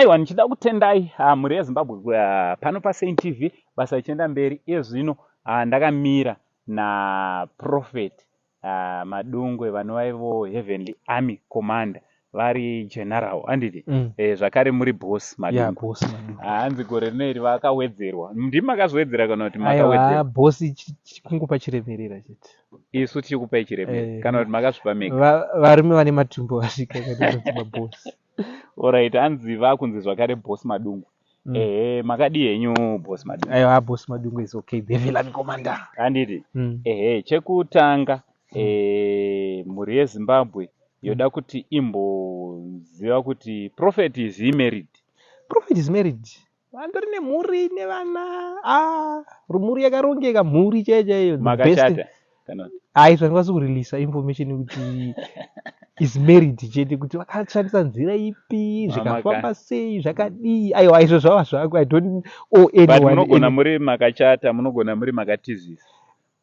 Aiwa, ndichida kutendai mhuri yeZimbabwe pano paSaint TV, basa richienda mberi. Iye zvino ndakamira naProphet Madungwe, vanova ivo Heavenly Army Commander, vari general, handiti? Mm. Zvakare muri Boss Madungwe. Yeah, Boss Madungwe. Hanzi gore rino iri vakawedzerwa. Ndimi makazowedzera kana kuti Aiwa, makawedzera? Boss kungopa chiremerera chete. Isu tichikupai chiremerera Eh. kana kuti makazvipa mega? Varume vane matumbu vasvika kana maboss. Alright, hanzi vakunzi zvakare Boss Madungwe. Ehe, makadii henyu, Boss Madungwe? Aiwa, Boss Madungwe is okay. The villain commander. Handiti? Mm. Ehe, chekutanga, mhuri yeZimbabwe yoda kuti imboziva kuti Prophet, is he married? Prophet is married. Vandori nemhuri nevana. Ah, mhuri yakarongeka, mhuri chaiyo chaiyo. The best. Makachata kana kuti? Hai, zvandikwanisi kureleasa information kuti is married chete, kuti vakashandisa nzira ipi, zvikafamba sei, zvakadii. Aiwa, izvo zvava zvangu. I don't owe But anyone. Munogona muri makachata, munogona muri makatizisa,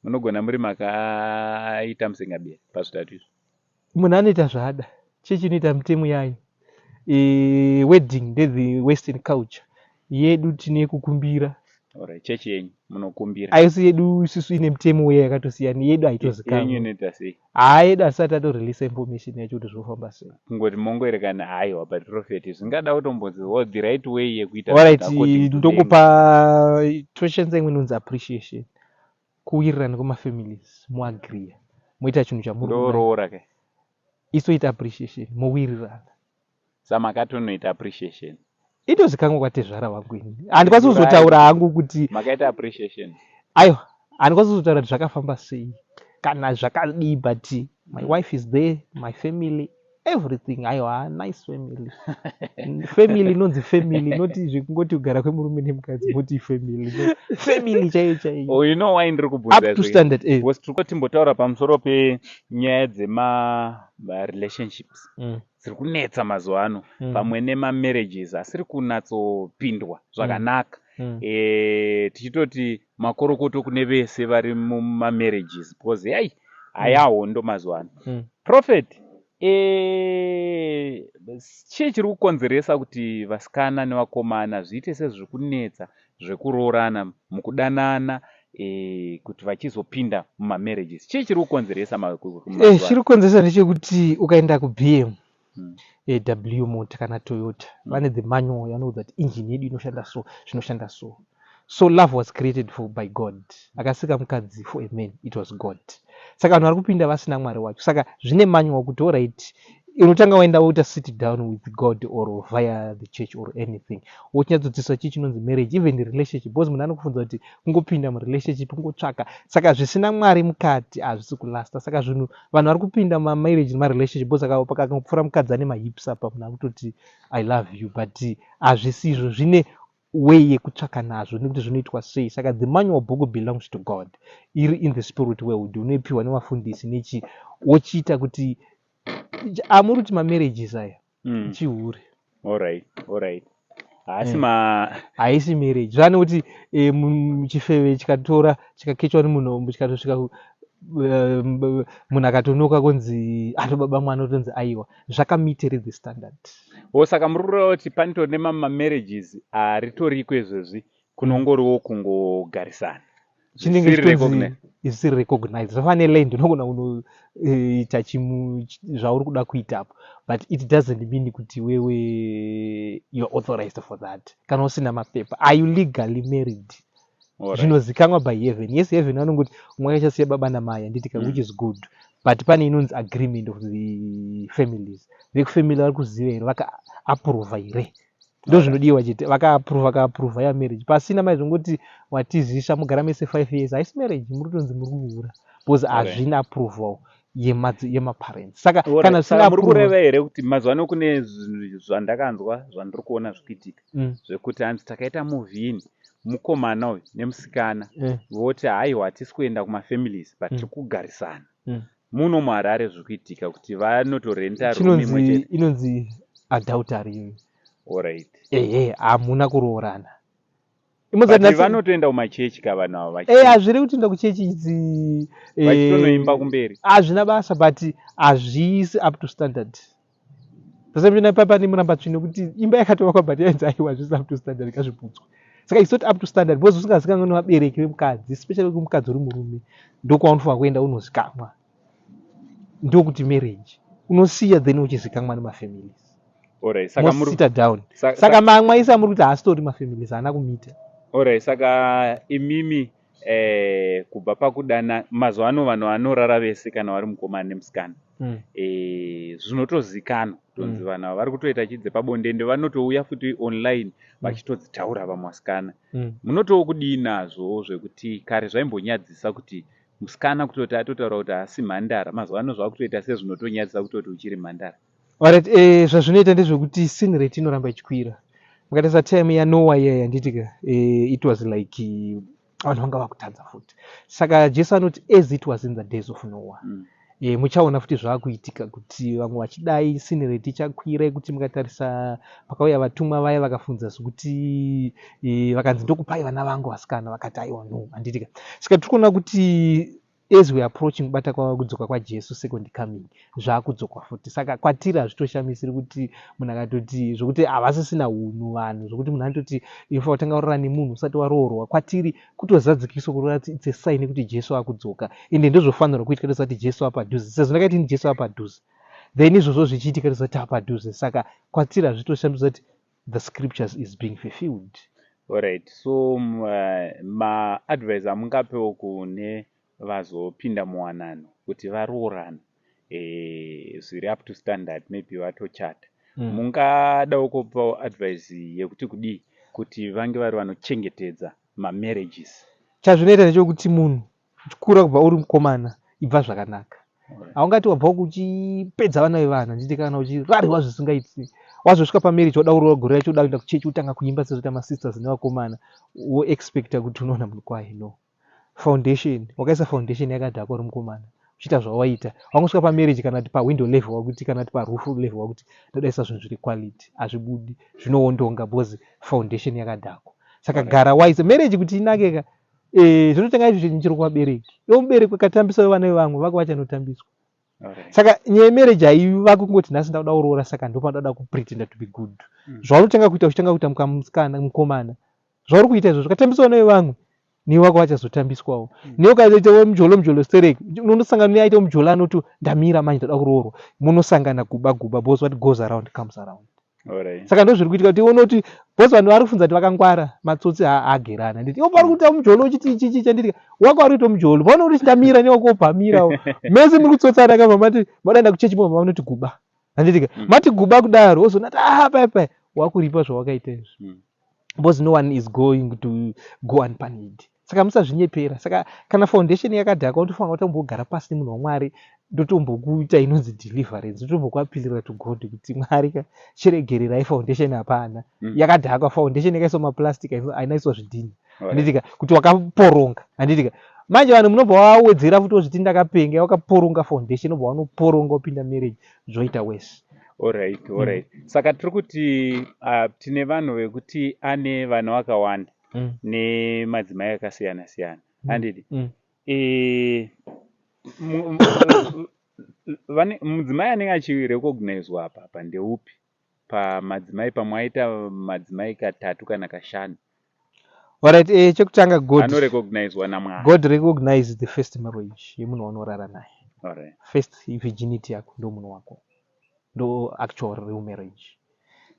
munogona muri makaita musengaberi pazvitatu izvi. Munhu anoita zvaada. Chechi inoita mitemo yayo. Wedding ndethe Western culture yedu, tine kukumbira. Alright, chechi yenyu munokumbira? Aisi yedu isusu ine mitemo uye yakatosiyana, yedu Yenyu haitozikanwa. Inoita sei? Haa, yedu hasati atoreleasa information yacho kuti zvofamba sei. Kungoti mongoerekana, haiwa, but Prophet, zvingada kutombonzi, well, the right way yekuita Alright. zvinhu according to them. Ndokupa, toshandisa imwe inonzi appreciation, kuwirirana kwemafamilies, muagreeya, moita chinhu chamuri kuda. Ndoroora ke? Isoita appreciation, mowirirana. Sa makatonoita appreciation? Itozikanwa kwatezvara vangu. Ini handikwanisi kuzotaura hangu kuti Makaita appreciation. Aiwa, handikwanisi kuzotaura kuti zvakafamba sei kana zvakadii, but my wife is there, my family, everything. Aiwa, nice family. Family inonzi family, noti zvekungoti kugara kwemurume nemukadzi moti family. No, family chaiyo chaiyo. Oh, you know why ndiri kubvunza Up to izvi? standard, eh. Because tiri timbotaura pamusoro penyaya dzema relationships dziri kunetsa mazuva ano, pamwe nemamarriages asiri kunatsopindwa zvakanaka. Tichitoti makorokoto kune vese vari mumamarriages, because yai hayahondo mazuva ano. Prophet, chii chiri kukonzeresa kuti vasikana nevakomana zviite sezviri kunetsa zvekuroorana mukudanana, kuti vachizopinda mumamarriages? Chii chiri kukonzeresa mazuva ano? Chiri kukonzeresa ndechekuti ukaenda kuBM W mota kana Toyota, vane the manual yanoudza kuti engine yedu inoshanda so, zvinoshanda so. So love was created for by God. Akasika mukadzi for a man, it was God. Saka vanhu vari kupinda vasina Mwari wacho. Saka zvine manual kuti alright, unotanga waenda woita sit down with God or via the church or anything, wochinyatsodzidziswa chii chinonzi marriage, even relationship, because munhu anokufunza kuti kungopinda murelationship kungotsvaka. Saka zvisina Mwari mukati hazvisi kulasta. Saka zvinhu vanhu vari kupinda mumamarriage nemarelationship because akangopfuura mukadzi ane mahips apa, munhu akutoti, "I love you," but hazvisi izvo. Zvine way yekutsvaka nazvo nekuti zvinoitwa sei. Saka the manual book belongs to God, iri in the spirit world, unoipiwa nevafundisi nechi wochiita kuti amuri kuti mamarriages aya chihure. Alright, haasi ma Haisi marriage. Zvane kuti chifeve chikatora, chikakechwa nemunhu, chikatosvika munhu akatonoka kunzi atobaba mwana, otonzi aiwa, zvakameetere the standard. O, saka muri kureva kuti panitori nemamamarriages aritoriko izvezvi, kunongoriwo kungogarisana? Chinenge Zvisiri chitonzi recognized. Isiri recognized. Zvafana neland, unogona kunoita zvauri kuda kuitapo, but it doesn't mean kuti wewe you are authorized for that kana usina mapepa. Are you legally married? Zvinozikanwa by heaven. Yes, heaven vanongoti umwe achasiya baba namai, handiti ka? Which is good, but pane inonzi agreement of the families. Vekufamily vari kuziva here? Vakaapprova here? Ndo zvinodiwa chete. Vakaapprova, vakaapprova ya marriage. Pasina mai zvongoti watizisa, mugara mese 5 years, haisi marriage, muri kutonzi muri kuhura because hazvina approval yemaparents. Saka kana zvisina Saka muri approval kureva here kuti mazuva ano kune zvinhu zvandakanzwa, zvandiri kuona zvikuitika, zvekuti hanzi takaita move in, mukomana uyu nemusikana voti haiwa, hatisi kuenda kumafamilies, but tiri kugarisana muno muHarare? Zviri kuitika kuti vanotorenta room imwe Chinonzi chete. Inonzi adultery iyoyo. Ehe, hamuna kuroorana. But vanotoenda kumachechi ka vanhu ava? Hazviri kutoenda kuchechi idzi. Vachitonoimba kumberi. Hazvina basa, but hazvisi up to standard. Tasamina papa nemurambatsvina nekuti imba yakatovakwa but yainzi aiwa zvisi up to standard, ngazviputswe. Saka it's not up to standard because usingazikanwa nevabereki vemukadzi, especially kumukadzi uri murume, ndokwaunofanira kuenda unozikamwa. Ndokuti marriage unosiya, then uchizikamwa nemafamilies. Alright, saka muri Mosita down. Saka mamwe aisa muri kuti haasitori mafamilies, haana kumita. Alright, saka imimi kubva pakudana, mazuva ano vanhu vanorara vese kana vari mukomana nemusikana. Zvinotozikanwa kutonzi vanhu ava vari kutoita chii dzepabonde, ende vanotouya futi online vachitodzitaura vamwe vasikana. Munotowo kudii nazvo zvekuti kare zvaimbonyadzisa kuti musikana kutoti atotaura kuti haasi mhandara, mazuva ano zvakutoita sezvinotonyadzisa kutoti uchiri mhandara? Alright, zvazvinoita ndezvekuti sin rate inoramba ichikwira. Mukatarisa time yaNoah iyaya, handitika, it was like vanhu vanga vakutadza futi. Saka Jesu anoti, "As it was in the days of Noah." Muchaona futi zvaakuitika kuti vamwe vachidai, sin rate ichakwira, yekuti mukatarisa pakauya vatumwa vaya vakafunza zvekuti vakanzi, "Ndokupai vana vangu vasikana," vakati, "Aiwa, no," handitika. Saka tiri kuona kuti as we approaching kubata kudzoka kwaJesu, second coming, zvaakudzokwa futi. Saka kwatiri hazvitoshamisiri kuti munhu akatoti zvokuti havasisina unhu vanhu, zvokuti munhu anototi inofanira kutanga urara nemunhu usati waroorwa. Kwatiri kutozadzikiswa kureva kuti it's a sign yekuti Jesu akudzoka, ende ndozvofanirwa kuitika tosati Jesu apadhuze. Sezvo ndakaiti ni Jesu apadhuze, then izvozvo zvichiitika tosati apadhuze. Saka kwatiri hazvitoshamisa kuti the scriptures is being fulfilled. Alright, so maadvice amungapewo kune vazopinda muwanano kuti varoorana zviri up to standard, maybe vatochata, mungadawo kupawo advice yekuti kudii kuti vange vari vanochengetedza mamarriages? Chazvinoita ndechekuti munhu uchikura kubva uri mukomana, ibva zvakanaka. Haungati wabva kuchipedza vana vevana, handiti, kana uchirarwa zvisingaiti, wazosvika pamarriage, wada kuroora, gore racho uda kuenda kuchechi, utanga kuimba sezvoita masisters nevakomana, woexpecta kuti unoona munhu kwaye. No foundation, wakaisa foundation yakadhakwa uri mukomana uchiita zvawaita, wangosvika pamarriage kana kuti pawindow level wakuti, kana kuti paroof level wakuti ndodaisa zvinhu zviri quality, hazvibudi, zvinoondonga because foundation yakadhakwa. Saka gara waisa marriage kuti inakeka. Zvinotanga izvo chinhu chiri kuvabereki. Iwo mubereki ukatambisa vana vevamwe vako, vachanotambiswa. Saka nyaya yemarriage haivaki kungoti nhasi ndakuda kuroora, saka ndopandoda kupretenda to be good. Zvaunotanga kuita, uchitanga kuita mukamusikana, mukomana, zvauri kuita izvozvo, ukatambiswa nevamwe, newe wako vachazotambiswawo. Newe ukaita mujolo, mujolo stereki, unonosangana neaita mujolo anoti, "Ndamira manje, ndoda kuroorwa." Munosangana guba guba, because what goes around comes around. Saka ndo zviri kuitika kuti uone kuti because vanhu vari kufunza kuti vakangwara, matsotsi haagerana. Nditi iwo pari kuita mujolo uchiti ichi ichi chanditi wako ari kuita mujolo, paona kuti ndamira newako wobva mese muri kutsotsana, kabva mati madaenda kuchechi, mobva vanoti guba, handitika? Mati guba kudaro, wozoona kuti ah, pai pai wakuripa zvawakaita izvi, because no one is going to go unpunished. Saka musazvinyepera. Saka kana foundation yakadhakwa, unotofanira kutombogara pasi nemunhu waMwari, ndotombokuita inonzi deliverance, ndotombokuapilira to God kuti, "Mwari ka, chiregererai, foundation hapana." Yakadhakwa foundation, yakaiswa maplastic, haina iswa zvidhina, handitika, kuti wakaporonga, handitika. Manje vanhu munobva wawedzera futi wozviti ndakapenga, wakaporonga foundation, obva wanoporonga upinda marriage, zvoita wese. Alright. Saka tiri kuti tine vanhu vekuti ane vana vakawanda nemadzimai akasiyana siyana, handiti? E, mudzimai anenge achirecognizwa apa apa ndeupi pamadzimai, pamwe aita madzimai katatu kana kashanu? Alright, chekutanga, God Anorecognizwa naMwari? God recognize the first marriage yemunhu wanorara naye. First virginity yako ndo munhu wako, ndo actual real marriage.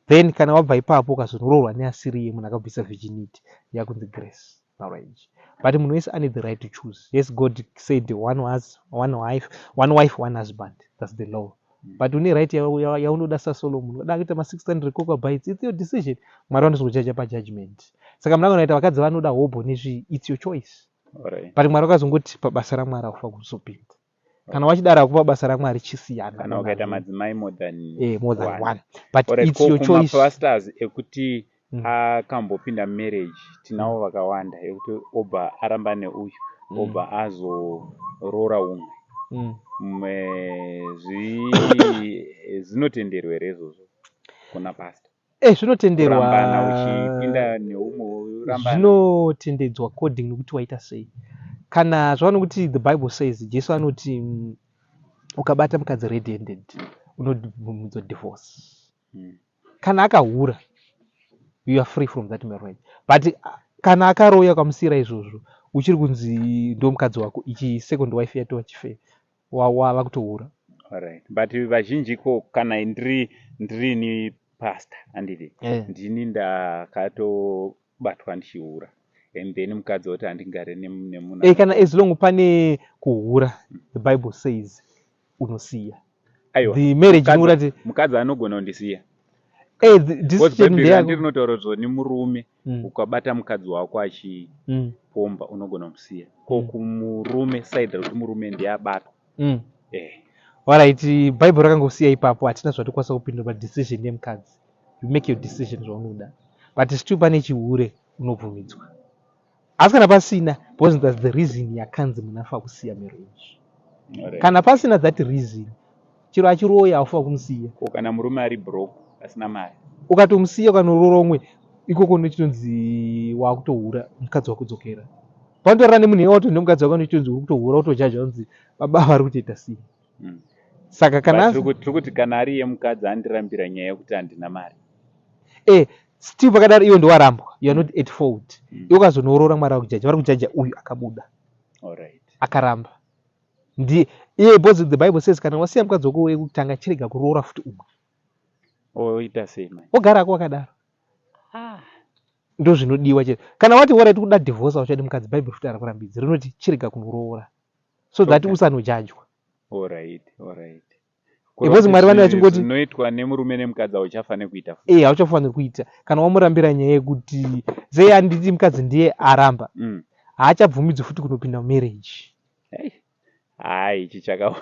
Then kana wabva ipapo ukazonoroorwa neasiri yemunhu akabvisa virginity, yakunzi grace marriage. But munhu wese ane the right to choose. Yes, God said one was one wife, one wife, one husband, that's the law. But une right yaunoda saSolomon, uda kuita ma600 concubines, it's your decision. Mwari vanozokujaja pajudgment. Saka muna kunoita vakadzi vanoda hobho nezvii, it's your choice. But Mwari vakazongoti pabasa raMwari haufa kuzopinda. Kana wachidaro hakupa basa raMwari, chisiyana. Kana ukaita madzimai more than more than one. One, but it's Ko your choice. Kumapastors ekuti akambopinda marriage, tinavo vakawanda ekuti obva aramba neuyu, obva azoroora umwe. Zvinotenderwa here izvozvo kuna pastor? Zvinotenderwa. Kurambana uchipinda neumwe, worambana. Zvinotendedzwa according nokuti waita sei. Kana zvava nokuti the Bible says, Jesu anoti ukabata mukadzi red handed, unobvumidzwa divorce. Kana akahura, you are free from that marriage, but kana akaroya ukamusiyira izvozvo, uchiri kunzi ndo mukadzi wako. Ichi second wife yatova chife wava kutohura. Alright. But vazhinji ko kana ndirini pastor, handiti? Ndini ndakatobatwa ndichihura and then mukadzi woti handingare nemunhu. Kana as long pane kuhura, the Bible says unosiya. Aiwa. The marriage inorati Mukadzi anogona kundisiya. The Because decision Bhaibheri ndeyako. randinotaura zvoni murume ukabata mukadzi wako achipomba, unogona kumusiya. Ko kumurume, side rekuti murume ndiye abatwa? Alright, Bible rakangosiya ipapo, hatina zvatikwanisa kupindura padecision yemukadzi. You make your decision zvaunoda, but still pane chihure unobvumidzwa. Asi kana pasina, because that's the reason yakanzi munafa kusiya marriage. Kana pasina that reason, chero achiroya haufa kumusiya. Ko kana murume ari broke, asina mari? Ukatomusiya ukanorora umwe ikoko, nochitonzi wakutohura. Mukadzi wakudzokera paunotorara nemunhu iye wato nemukadzi wako, nochitonzi uri kutohura, utojajwa kunzi baba vari kutoita sei. Saka kana But tiri kuti kana ari yemukadzi andirambira nyaya yekuti handina mari. Still pakadaro iwe ndowarambwa, you are not at fault. Iwe ukazonorora, Mwari akujaja, vari kujaja uyu akabuda akaramba ndiye iye, because the Bible says kana wasiya mukadzi wako wekutanga, chirega kuroora futi umwe. Oita sei manje? Wogarako wakadaro, ndo zvinodiwa chete. Kana wati alright, kuda divorce, auchadi mukadzi, Bhaibheri futi harakurambidzi, rinoti chirega kunoroora so that usanojajwa. Because Mwari vane vachingoti Zvinoitwa nemurume nemukadzi hauchafaniri kuita futi. Hauchafaniri kuita kana wamurambira nyaya yekuti sei, handiti mukadzi ndiye aramba, haachabvumidzwi futi kunopinda mumarriage. Hey. Hai, ichi chaka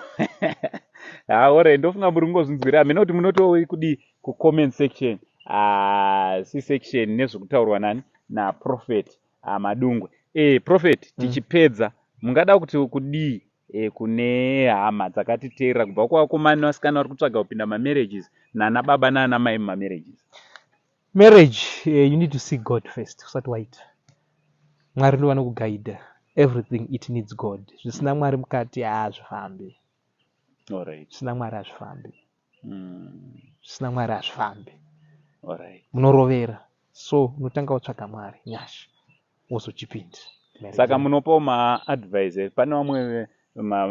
ha, alright, ndofunga muri kungozvinzwira hamene kuti munotoi kudi kucomment section, ah, c section nezvekutaurwa nani naprophet Madungwe. Prophet, tichipedza, mungada kuti kudii kune hama dzakatiteerera, kubva kuvakomana nevasikana vari kutsvaga kupinda mamarriages, nana baba nana mai mumamarriages? Marriage, you need to see God first usati waita. Mwari ndo vanokugaidha everything. It needs God. Zvisina Mwari mukati haazvifambi. Zvisina Mwari hazvifambi. Zvisina Mwari hazvifambi. Munorovera. So unotanga watsvaga Mwari nyasha, wozochipinda marriage. Saka munopawo maadvice? Pane vamwe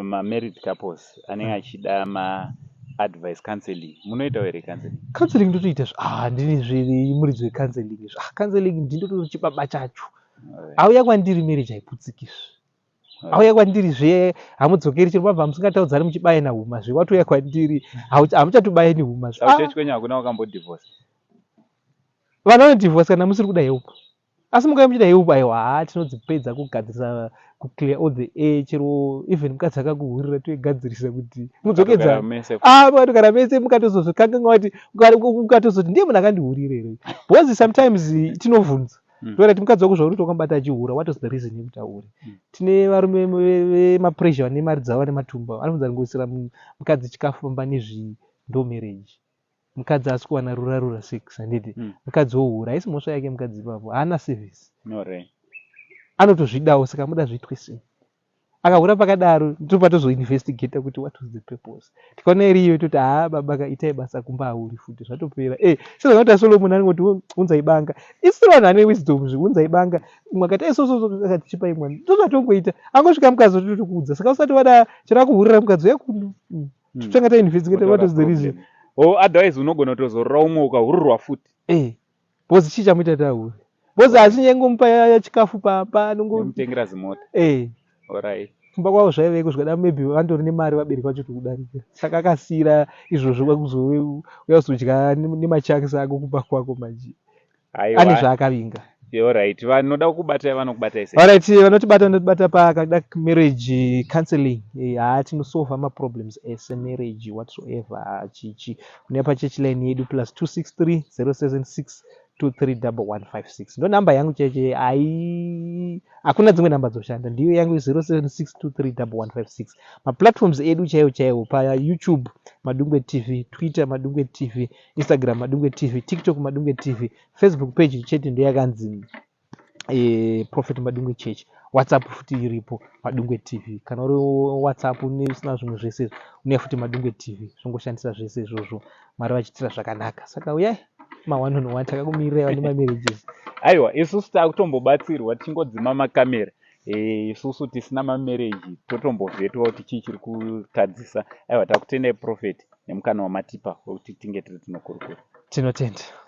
mamarried couples anenge achida maadvice, counseling. Munoitawo here counseling? Counseling ndotoita ndini zviri muridzi wecounseling izvi. Counseling ndindotori chibaba chacho. Auya kwandiri, marriage haiputsikizve. Auya kwandiri zve, hamudzokeri chero mabva musingataudzani muchibayana huma zve. Watouya kwandiri, hamuchatobayani huma zve. Saka chechi kwenyu hakuna wakambodivorce? Vanhu vanodivorce kana musiri kuda help. Asi mukauya muchida help, aiwa, haa, tinodzipedza kugadzirisa, kuclear all the air. Chero even mukadzi akakuhurira, toigadzirisa kuti mudzokedzana. Mukatogara mese. Ah, mukatogara mese, mukatozozvikanganwa kuti ukatozoti ndiye munhu akandihurira here, because sometimes tinovhunza. Toona mukadzi wako zvauri wakamubata achihura, what was the reason yekuti ahure? Tine varume vemapressure vane mari dzavo, vane matumba, vanobvunza ngosira mukadzi chikafu pamba nezvii, ndo marriage. Mukadzi asi kuwana rura rura sex, handiti? Mukadzi wohura, haisi mhosva yake mukadzi ipapo, haana service. Anotozvidawo, saka muda zviitwe sei? Akahura pakadaro, topa tozoinvestigata kuti what was the purpose. Tikaona iriyo, toti haa baba ka, itai basa kumba, hauri futi, zvatopera. Sezvanoita Solomon, anongoti unzai banga. Isi vanhu ane wisdom zve, unzai banga. Umwe akati so akati chipai mwana, ndozvatongoita. Angosvika mukadzi ototokuudza. Saka usati wada chero akuhurira mukadzi, uya kuno. Totanga tainvestigata what was the reason. Oh, otherwise unogona kutozorora umwe ukahurirwa futi. Because chii chamuita tahure? Because achinyangomupa chikafu papa anongo Nemutengera zimota. Kumba kwavo zvaiveko zvikada, maybe vandori nemari vabereki vacho tokudarika, saka akasiyira izvozvo kwakuzouya kuzodya nemachakisi ako kumba kwako manje. Aiwa. Ane zvaakavinga. Alright, vanoda kukubatai vanokubatai sei? Alright, vanotibata, vanotibata pakada marriage counseling. Haa, tinosolva maproblems ese, marriage whatsoever, chichi kune pachurch line yedu, +263 076 231156, ndo namba yangu cheche. Hai, hakuna dzimwe namba dzoshanda, ndiyo yangu, 076 231156. Maplatforms edu chaiwo chaiwo, paYouTube Madungwe TV, Twitter Madungwe TV, Instagram Madungwe TV, TikTok Madungwe TV, Facebook page chete ndoyakanzi Prophet Madungwe Church. WhatsApp futi iripo, Madungwe TV. Kana uri WhatsApp usina zvimwe zvese izvo, une futi Madungwe TV. Zvongoshandisa zvese izvozvo, Mwari vachiitira zvakanaka. Saka uyai ma one on one, takakumirirai vane mamarriages. Aiwa, isusu takutombobatsirwa tichingodzima makamera. Isusu tisina mamarriage totombovhetwa kuti chii chiri kutadzisa. Aiwa, takutendai, Prophet, nemukana wamatipa wekuti tinge tiri tinokurukura. Tinotenda.